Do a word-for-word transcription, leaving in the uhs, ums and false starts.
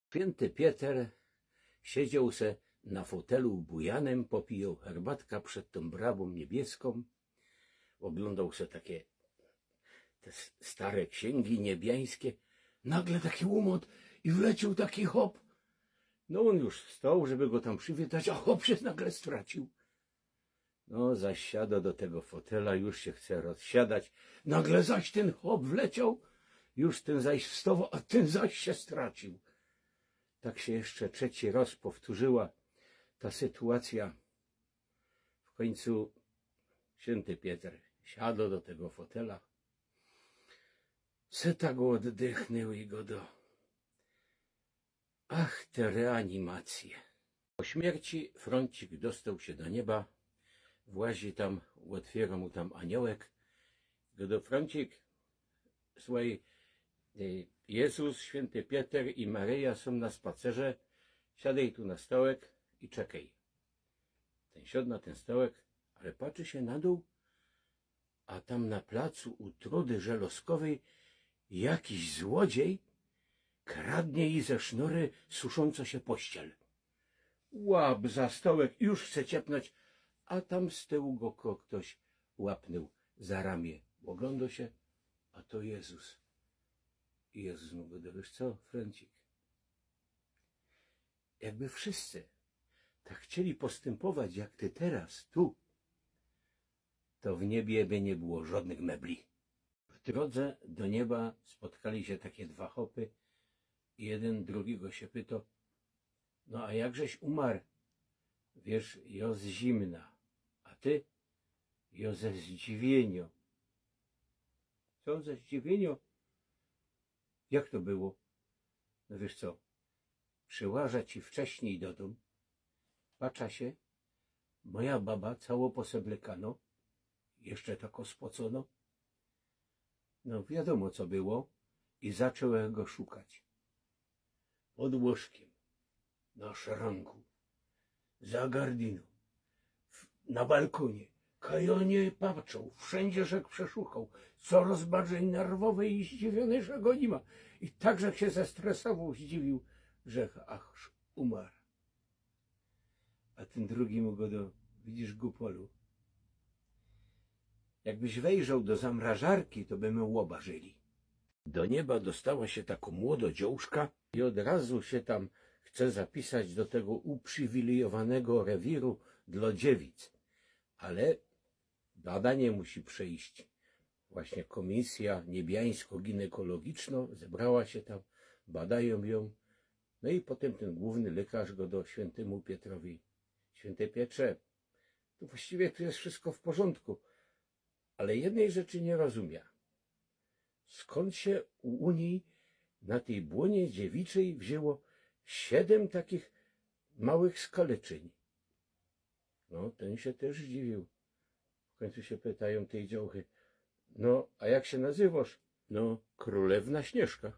Świynty Pieter siedzioł se na fotelu bujanym, popijoł herbatka przed tōm bramōm niebiyskōm, ôglōndoł se take te s- stare ksiyngi niebiańske. Nagle taki łōmot i wlecioł taki chop. No ôn już stoł, żeby go tam przywitać, a chop sie nagle stracił. No, zaś siado do tego fotela, już sie chce rozsiadać. Nagle zaś tyn chop wlecioł, już tyn zaś wstowoł, a tyn zaś sie stracił. Tak sie jeszcze trzeci roz powtōrzyła ta sytuacja. W kōńcu świynty Pieter siado do tego fotela. Se tak ôddychnōł i godo: Ach, te reanimacje. Po śmierci Frōncik dostoł sie do nieba, włazi tam, ôtwiero mu tam aniołek. Godo: Frōncik, słuchej, y, Jezus, świynty Pieter i Maryja sōm na spacerze, siadej tu na stołek i czekej. Tyn siod na tyn stołek, ale patrzy sie na dōł, a tam na placu u Trudy Żelozkowyj jakiś złodziej kradnie jij ze sznury suszōncō sie pościel. Łap za stołek, już chce ciepnōńć, a tam z tyłu go ko- ktoś łapnōł za ramie. Ôglōndo sie, a to Jezus. I Jezus mu godo: Wiysz co, Frōncik? Jakby wszyscy tak chcieli postympować jak ty teroz tu, to w niebie by niy było żodnych mebli. W drodze do nieba spotkali sie take dwa chopy i jedyn drugigo sie pyto: No a jakżeś umar? Wiysz, jo z zimna. A ty? Jo ze zdziwiynio. Co ze zdziwiynio? Jak to było? No wiysz co, przyłaża ci wcześnij do dōm, patrza sie, moja baba cało poseblykano, jeszcze tako spocono. No wiadomo co było i zaczōnłech go szukać. Pod łōżkiym, na szranku, za gardinōm, w- na balkōnie. Kaj jo niy patrzoł, wszyndzie żech przeszukoł, coroz bardzij nerwowy i zdziwiōny, że go niy ma. I tak żech sie zestresowoł, zdziwiōł, żech ach umar. A tyn drugi mu godo: Widzisz, gupolu, jakbyś wejrzoł do zamrażarki, to by my ôba żyli. Do nieba dostała sie tako młodo dziołszka i ôd razu sie tam chce zapisać do tego uprziwilejowanego rewiru dlo dziewic. Ale badanie musi przejść. Właśnie kōmisyjo niebiańsko-ginekologiczno zebrała sie tam, badajōm jōm. No i potym tyn głōwny lykarz godo świyntymu Pietrowi: Świynty Pietrze, to właściwie tu je wszysko w porzōndku, ale jednyj rzeczy niy rozumia. Skōnd sie u, u nij na tyj błōnie dziewiczyj wziyno siedym takich małych skaleczyń? No, tyn sie tyż zdziwiōł. W kōńcu sie pytajōm tyj dziołchy: No, a jak sie nazywosz? No, krōlewna Śniyżka.